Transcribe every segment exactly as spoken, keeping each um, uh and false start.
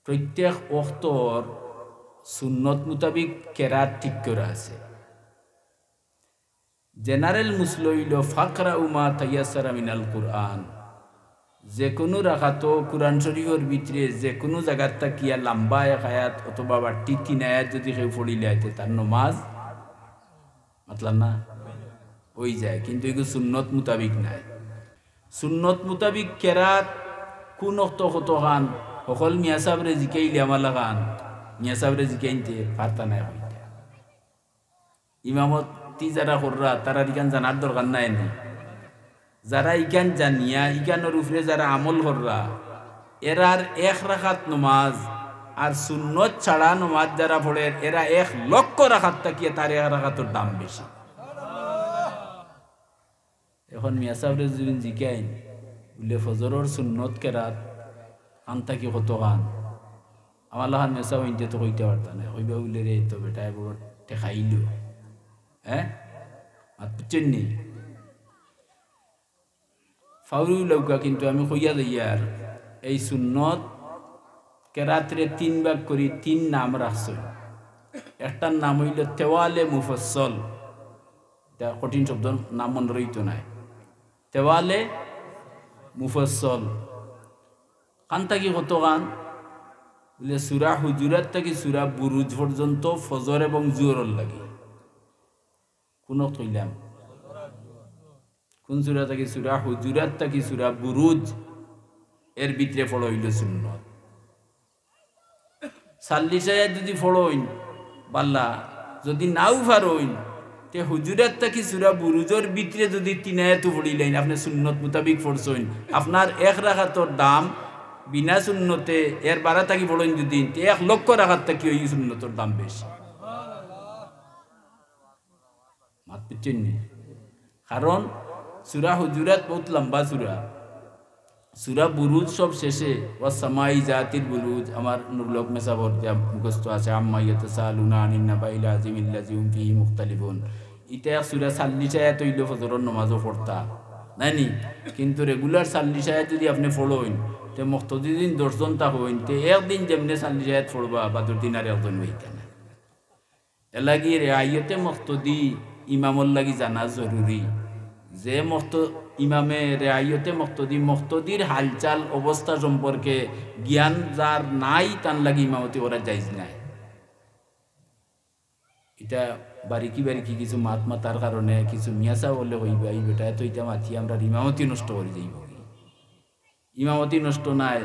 প্রত্যেক ওয়াক্তর সুন্নত মোতাবিক কেরাত ঠিক করা আছে। জেনারেল মুসলা অইলো ফাকরাউ মা তায়াসসারা মিনাল কুরআন। যে কুনু রাকাতো কুরআন শরীফর ভিতরে যে কুনু জাগাত থাকিয়া লাম্বা এক আয়াত অথবা বাট্টি তিন আয়াত যুদি কেউ পড়িলায় তে তার নমাজ মাতলাম না? অই যায়, কিন্তু ইগু সুন্নত মোতাবিক নায়। সুন্নত মোতাবিক কেরাত কুন ওয়াক্তো কতখান, হকল মিয়া সাবরে জিকাইলে আমার লাখান, মিয়া সাবরে জিকাইনতে পারতা নায় কইতা। ইমামতি যারা কররা, তারার ইখান জানার দরকার নাই নি? যারা ইখান জানিয়া, ইখানর উপরে যারা আমল কররা, এরার এক রাকাত নমাজ আর সুন্নত ছাড়া নমাজ যারা পড়ের, এরা এক লক্ষ রাকাত থাকিয়া তার এক রাকাতর দাম বেশি। এখন মিয়া সাবরে যুদি জিকাইন, বুলে, "ফজরর সুন্নত কেরাত কান থাকি কতখান?" আমার লাখান মিয়া সাব ইনতে তো কইতা পারতা নায়, কইবা বুলে, "রে, তো বেটায় বড় ঠেকাইলো।" হ্যাঁ, মাত বুঝছইন নি? ফাউরি লউক্কা, কিন্তু আমি কইয়া যাইয়ার, এই সুন্নত কেরাতরে তিন ভাগ করি তিন নাম রাখছইন। একটার নাম অইলো তেওয়ালে মুফাসসল, ইটা কঠিন শব্দ, নাম মনো রইতো নায়। তেওয়ালে মুফাসসল। কান থাকি কতখান? বুলে, সূরা হুজুরাত থাকি সূরা বুরুজ পর্যন্ত ফজর এবং জুহরর লাগি। কুন ওয়াক্ত কইলাম? কুন সূরা থাকি? সূরা হুজুরাত থাকি সূরা বুরুজ, এর ভিতরে পড়া অইলো সুন্নত। চল্লিশ আয়াত যুদি পড়ইন, বালা, যুদি নাও পারইন, তে হুজুরাত থাকি সূরা বুরুজর ভিতরে যুদি তিন আয়াতও পড়িলাইন, আপনে সুন্নত মোতাবিক পড়ছইন, আপনার এক রাকাতর দাম বিনা সুন্নতে এর বারা থাকি পড়ইন যুদি, তে এক লক্ষ রাকাত থাকি ওই সুন্নতর দাম বেশি। মাত বুঝছইন নি? কারণ সূরা হুজুরাত বউত লম্বা সূরা। সূরা বুরুজ সব শেষে, "ওয়াস সামাই জাতিল বুরুজ", আমার নুরুল হক মেসাবর যা মুখস্থ আছে, "আম্মা ইয়াতাসাআলুনা আনিন নাবাইল আযীমিল্লাযী হুম ফীহি মুখতালিফুন।" ইটা এক সূরা, চল্লিশ আয়াত অইলো ফজরর নমাজও পড়তা, নায় নি? কিন্তু regular চল্লিশ আয়াত যুদি আপনে পড়ইন, তে মুক্তাদি যুদি দশ জন থাকইন, তে একদিন যেমনে চল্লিশ আয়াত পড়বা, বাদর দিন আর একজন অইতা নায়। এরলাগি রেআয়তে মুক্তাদি ইমামর লাগি জানা জরুরি। যে মুক্ত-, ইমামে রেআয়তে মুক্তাদি, মুক্তাদির হালচাল অবস্থা সম্পর্কে জ্ঞান যার নাই, তান লাগি ইমামতি করা জায়েজ নাই। ইটা বারিকি বারিকি কিছু মাত মাতার কারণে কিছু মিয়া সাব অকলে কইবা, "ই বেটায় তো ইতা মাতি আমরার ইমামতি নষ্ট করি যাইবো।" ইমামতি নষ্ট নায়,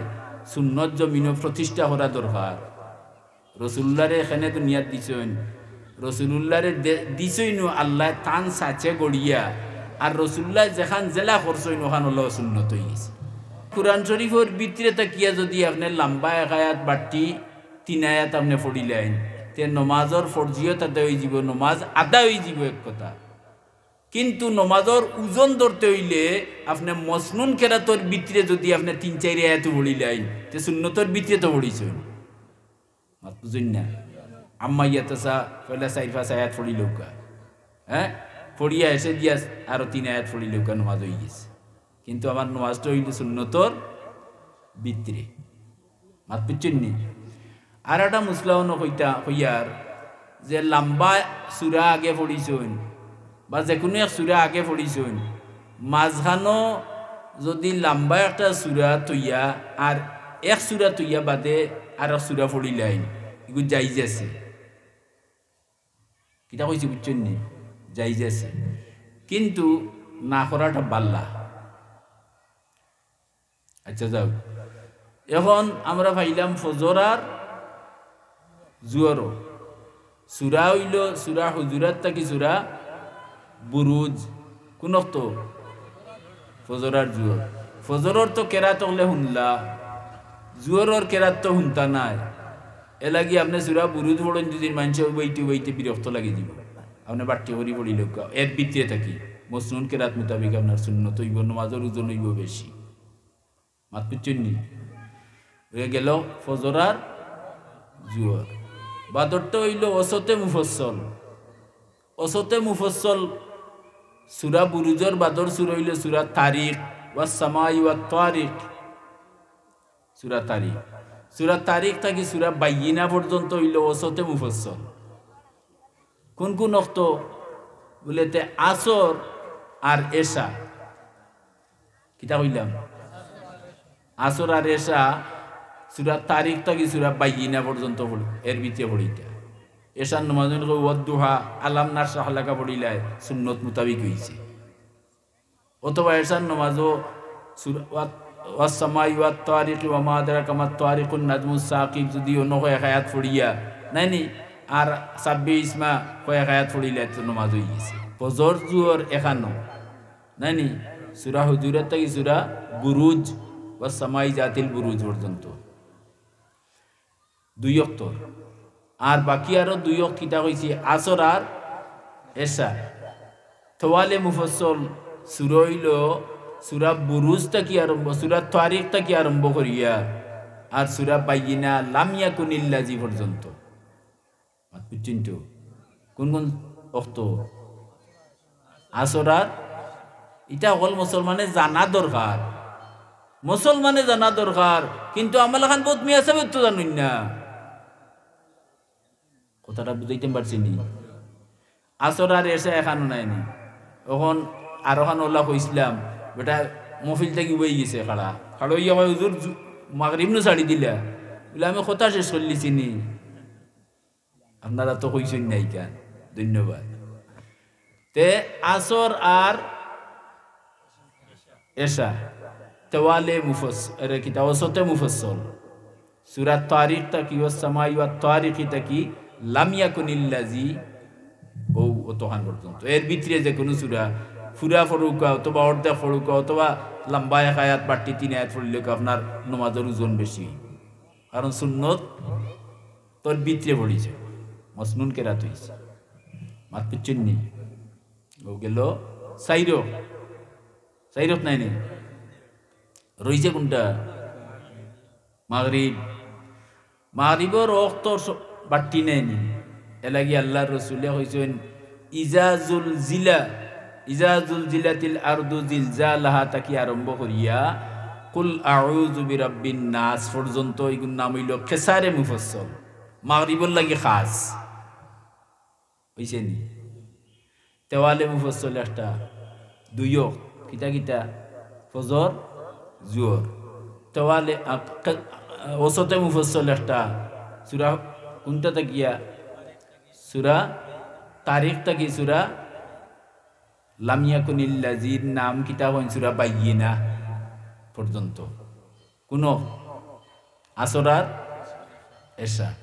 সুন্নত জমিনো প্রতিষ্ঠা করা দরকার। রসুলুল্লারে এখানে দুনিয়াত দিছইন, রসুলুল্লারে দে-, দিছইনও আল্লায় তান সাচে গড়িয়া, আর রসুলুল্লায় যেখান জেলা করছইন, ওখান অইলো সুন্নত অইগেছে। কুরআন শরীফর ভিতরে থাকিয়া যুদি আপনে লম্বা এক আয়াত বাট্টি তিন আয়াত আপনে পড়িলাইন, তে নমাজর ফরজিয়ত আদায় অইযিবো, নমাজ আদায় অইযিবো এক কথা। কিন্তু নমাজর ওজন ধরতে অইলে আপনে মসনুন কেরাতর ভিতরে যুদি আপনে তিন চাইর আয়াতও পড়িলাইন, তে সুন্নতর ভিতরে তো পড়িছইন। মাত বুঝইন না? আম্মা ইয়াতাসা পয়লা চাইর পাঁচ আয়াত পড়িলউক্কা, হ্যাঁ, পড়িয়া এসে দিয়া আরো তিন আয়াত পড়িলউক্কা, নমাজ অইগেছে। কিন্তু আমার নমাজটা অইলো সুন্নতর ভিতরে। মাত বুঝছইন নি? আর একটা মুসলা অনো কইতা, কইয়ার যে লম্বা সূরা আগে পড়িছইন বা যেকুনু এক সূরা আগে পড়িছইন, মাঝখানো যুদি লম্বা একটা সূরা থইয়া আর এক সূরা থইয়া বাদে আর এক সূরা পড়িলাইন, ইগু জায়েজ আছে। কিতা কইছি বুঝছইন নি? জায়েজ আছে, কিন্তু না করাটা বালা। আচ্ছা, যাও, এখন আমরা পাইলাম ফজর আর জুহরো। সূরা অইলো সূরা হুজুরাত থাকি সূরা বুরুজ। কুন ওয়াক্ত? ফজর আর জুহর। ফজরর তো কেরাত অকলে হুনলা, জুহরর কেরাত তো হুনতা নায়। এরলাগি আপনে সূরা বুরুজ পড়ইন যুদি, মানষে উবাইতে উবাইতে বিরক্ত লাগি যিবো। আপনে বাট্টি করি পড়িলউক্কা, এর ভিতরে থাকি মসনুন কেরাত মোতাবিক আপনার সুন্নত অইবো, নমাজর ওজন অইবো বেশি। মাত বুঝছইন নি? অইয়া গেল ফজর আর জুহর। বাদরটা অইলো অসতে মুফাসসল। অসতে মুফাসসল সূরা বুরুজর বাদর সূরা অইলো সূরা তারিক, ওয়াস সামাই ওয়াত তারিক। সূরা তারিক। সূরা তারিক থাকি সূরা বাইয়িনা পর্যন্ত অইলো অসতে মুফাসসাল। কুন কুন অক্ত? বুলে তে আসর আর এশা। কিতা কইলাম? আসর আর এশা সূরা তারিক থাকি সূরা বাইয়িনা পর্যন্ত পড়ি-, এর ভিতরে পড়িতা। এশার নমাজ অইলো ওয়াদ্দুহা, আলাম নাশরাহ লাকা পড়িলায়, সুন্নত মোতাবিক অইছে। অথবা এশার নমাজও সূরা ওয়াত-, ওয়াস সামাই ওয়াত তারিকি ওয়া মা আদরাকা মাত তারিকুন নাজমুস সাকিব যদি অন্য কয়েক আয়াত পড়িয়া, নায়নি? আর সাব্বি ইসমা কয়েক আয়াত পড়িলে তো নমাজ অইগেছে। ফজর, জুহর এখানো, নায়নি? সূরা হুজুরাত থাকি সূরা বুরুজ, ওয়াস সামাই জাতিল বুরুজ পর্যন্ত। দুই অক্তর। আর বাকি আরো দুই অক্ত কিতা কইছি, আসর আর এশা। তওয়ালে মুফাসসাল সূরা অইলো সূরা বুরুজ থাকি আরম্ভ, সূরা তারিক থাকি আরম্ভ করিয়া, আর সূরা বাইয়িনা লাম ইয়াকুনিল্লাযী পর্যন্ত। মাত বুঝছইন তো? কুন কুন অক্ত? আসর আর, ইটা অকল মুসলমানে জানা দরকার, মুসলমানে জানা দরকার, কিন্তু আমরার লাখান বউত মিয়া সাবে তো জানইন না। কথাটা বুঝাইতাম পারছি নি? আসর আর এশা এখানো নায়নি। অখন আরোখান অলা কইছলাম, বেটা মহফিল থাকি উবাই গেছে খাড়া। খাড়া অইয়া কয়, "হুজুর, জু-, মাগরিব নু ছাড়ি দিলা।" বুলে, "আমি কথা শেষ করিলিছি নি।" আপনারা তো কইছইন না ইখান। ধন্যবাদ। তে আসর আর এশা, তওয়ালে মুফাস-, এরে কিতা, অসতে মুফাসসাল। সূরা তারিক থাকি, ওয়াস সামাই ওয়াত তারিকি থাকি, লাম ইয়াকুনিল্লাযী, ও অতখান পর্যন্ত। এর ভিতরে যে কুনু সূরা, পুরা পড়উক্কা, অথবা অর্ধেক পড়উক্কা, অথবা লম্বা এক আয়াত, বাট্টি তিন আয়াত পড়িলেও আপনার নমাজর ওজন বেশি। কারণ সুন্নত তোর ভিতরে পড়িছে, মসনুন কেরাত অইছে। মাত বুঝছইন নি? ও গেল চাইরক, চাইরক নায়নি? রইছে কুনটা? মাগরিব। মাগরিবর অক্তর স-, বাট্টি নায়নি? এরলাগি আল্লার রসুলে কইছইন, "ইজা জুলজিলা, ইজা জুলজিলাতিল আরদু জিলজালাহা" থাকি আরম্ভ করিয়া "কুল আউযু বিরাব্বিন নাস" পর্যন্ত, ইগুর নাম অইলো কেসারে মুফাসসাল, মাগরিবর লাগি খাস। অইছে নি? তওয়ালে মুফাসসাল একটা, দুই অক্ত, কিতা কিতা? ফজর, জুহর। তওয়ালে, আ, ক-, আ, অসতে মুফাসসাল একটা, সূরা কুনটা থাকিয়া? সূরা তারিক থাকি সূরা লাম ইয়াকুনিল্লাযীর নাম কিতা কইন? সূরা বাইয়িনা পর্যন্ত। কুনু আসর আর এশা।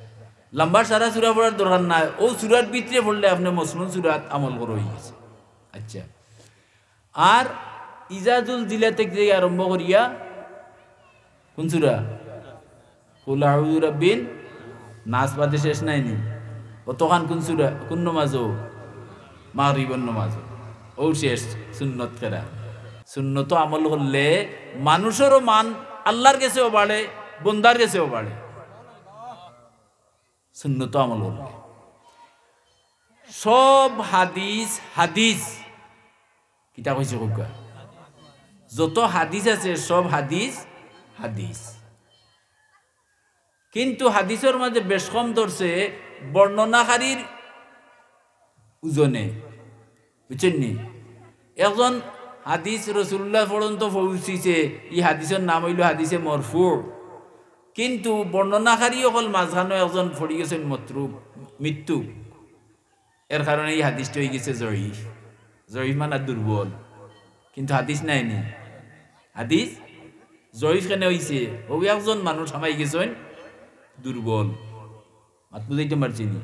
লম্বা সারা সূরা পড়ার দরকার নাই, অউ সূরার ভিতরে পড়লে আপনে মসনুন সূরাত আমল করা অইগেছে। আচ্ছা, আর ইজা জুলজিলাত থাকি আরম্ভ করিয়া কুন সূরা? কুল আউযু বিরাব্বিন নাস বাদে শেষ নায়নি? অতখান কুন সূরা, কুন নমাজো? মাগরিবর নমাজো। অউ শেষ, সুন্নত কেরাত। সুন্নতো আমল করলে মানুষরও মান আল্লার গেছেও বাড়ে, বন্দার গেছেও বাড়ে। সুন্নতো আমল করলে। সব হাদিস হাদিস। কিতা কইছি কউক্কা? যত হাদিস আছে সব হাদিস হাদিস। কিন্তু হাদিসর মাঝে বেশ কম ধরছে বর্ণনাকারীর ওজনে। বুঝছইন নি? একজন হাদিস রসুলুল্লাহ পর্যন্ত পৌঁছিছে, ই হাদিসর নাম অইলো হাদিসে মরফু। কিন্তু বর্ণনাকারী অকল মাঝখানো একজন পড়ি গেছইন মতরুক, মিথ্যুক। এর কারণে ই হাদিসটা অইগেছে জয়ীফ। জয়ীফ মানে দুর্বল, কিন্তু হাদিস নায়নি। হাদিস জয়ীফ কেনে অইছে? অউ একজন মানুষ হামাই গেছইন দুর্বল। মাত বুঝাইতাম পারছি নি?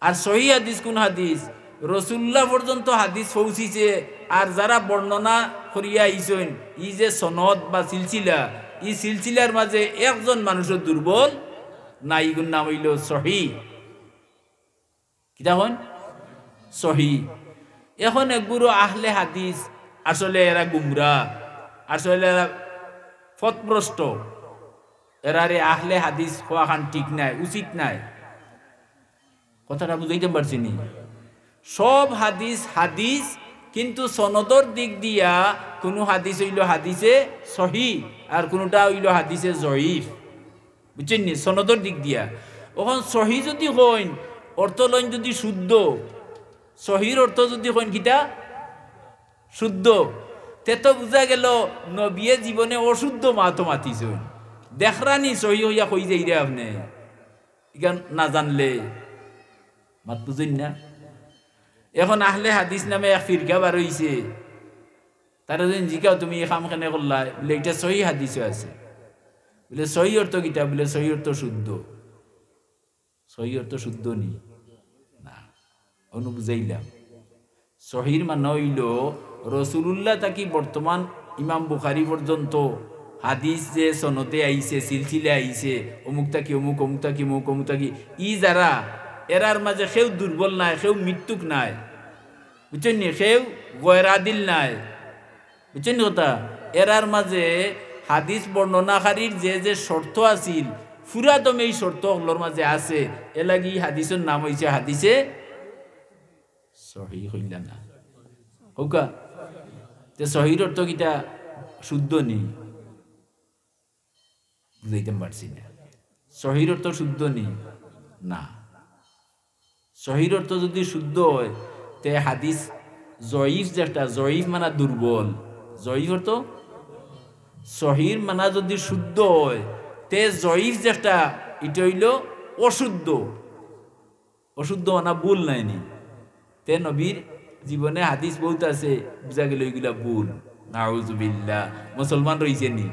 আর সহি হাদিস কুন হাদিস? রসুলুল্লাহ পর্যন্ত হাদিস পৌঁছিছে, আর যারা বর্ণনা করিয়া আইছইন, ই যে সনদ বা সিলসিলা, ই সিলসিলার মাঝে একজন মানুষও দুর্বল নাই, ইগুর নাম অইলো সহি। কিতা কইন? সহি। এখন এগুলো আহলে হাদিস, আসলে এরা গুমরা, আসলে এরা পথভ্রষ্ট। এরারে আহলে হাদিস কওয়াখান ঠিক নায়, উচিত নায়। কথাটা বুঝাইতাম পারছি নি? সব হাদিস হাদিস, কিন্তু সনদর দিক দিয়া কুনু হাদিস অইলো হাদিসে সহি, আর কুনুটা অইলো হাদিসে জয়ীফ। বুঝছইন নি? সনদর দিক দিয়া। অখন সহি যুদি কইন, অর্থ লইন যুদি শুদ্ধ, সহির অর্থ যুদি কইন কিতা? শুদ্ধ। তে তো বুঝা গেল নবিয়ে জীবনে অশুদ্ধ মাত মাতিছইন। দেখরা নি সহি অইয়া কই যাইরা আপনে? ইখান না জানলে মাত বুঝইন না। অখন আহলে হাদিস নামে এক ফিরকা বার অইছে, তারা যুদি জিকাও, "তুমি ই কাম কেনে করলায়?" বুলে, "ইটা সহি হাদিসো আছে।" বুলে, "সহি অর্থ কিতা?" বুলে, "সহি অর্থ শুদ্ধ।" সহি অর্থ শুদ্ধ নি? না। অনো বুঝাইলাম। সহির মানে অইলো, রসুলুল্লাহ থাকি বর্তমান ইমাম বুখারী পর্যন্ত হাদিস যে সনদে আইছে, সিলসিলা আইছে, অমুক থাকি অমুক, অমুক থাকি অমুক, অমুক থাকি, ই যারা, এরার মাঝে কেউ দুর্বল নায়, কেউ মিথ্যুক নায়, বুঝছইন নি? কেউ গয়রাদিল নায়, বুঝছইন নি কথা? এরার মাঝে হাদিস বর্ণনাকারীর যে যে শর্ত আছিল, পুরা দমে ই শর্ত অকলর মাঝে আছে। এরলাগি ই হাদিসর নাম অইছে হাদিসে সহি। কইলা না? কউক্কা। তে সহির অর্থ কিতা? শুদ্ধ নি? বুঝাইতাম পারছি না। সহির অর্থ শুদ্ধ নি? না। সহির অর্থ যুদি শুদ্ধ অয়, তে হাদিস জয়ীফ যেটা, জয়ীফ মানা দুর্বল, জয়ীফ অর্থ সহির মানা যুদি শুদ্ধ অয়, তে জয়ীফ যেটা, ইটা অইলো অশুদ্ধ। অশুদ্ধ মানা ভুল নায় নি? তে নবীর জীবনে হাদিস বউত আছে, বুঝা গেল ইগুলা ভুল। নাউজুবিল্লাহ। মুসলমান রইছে নি?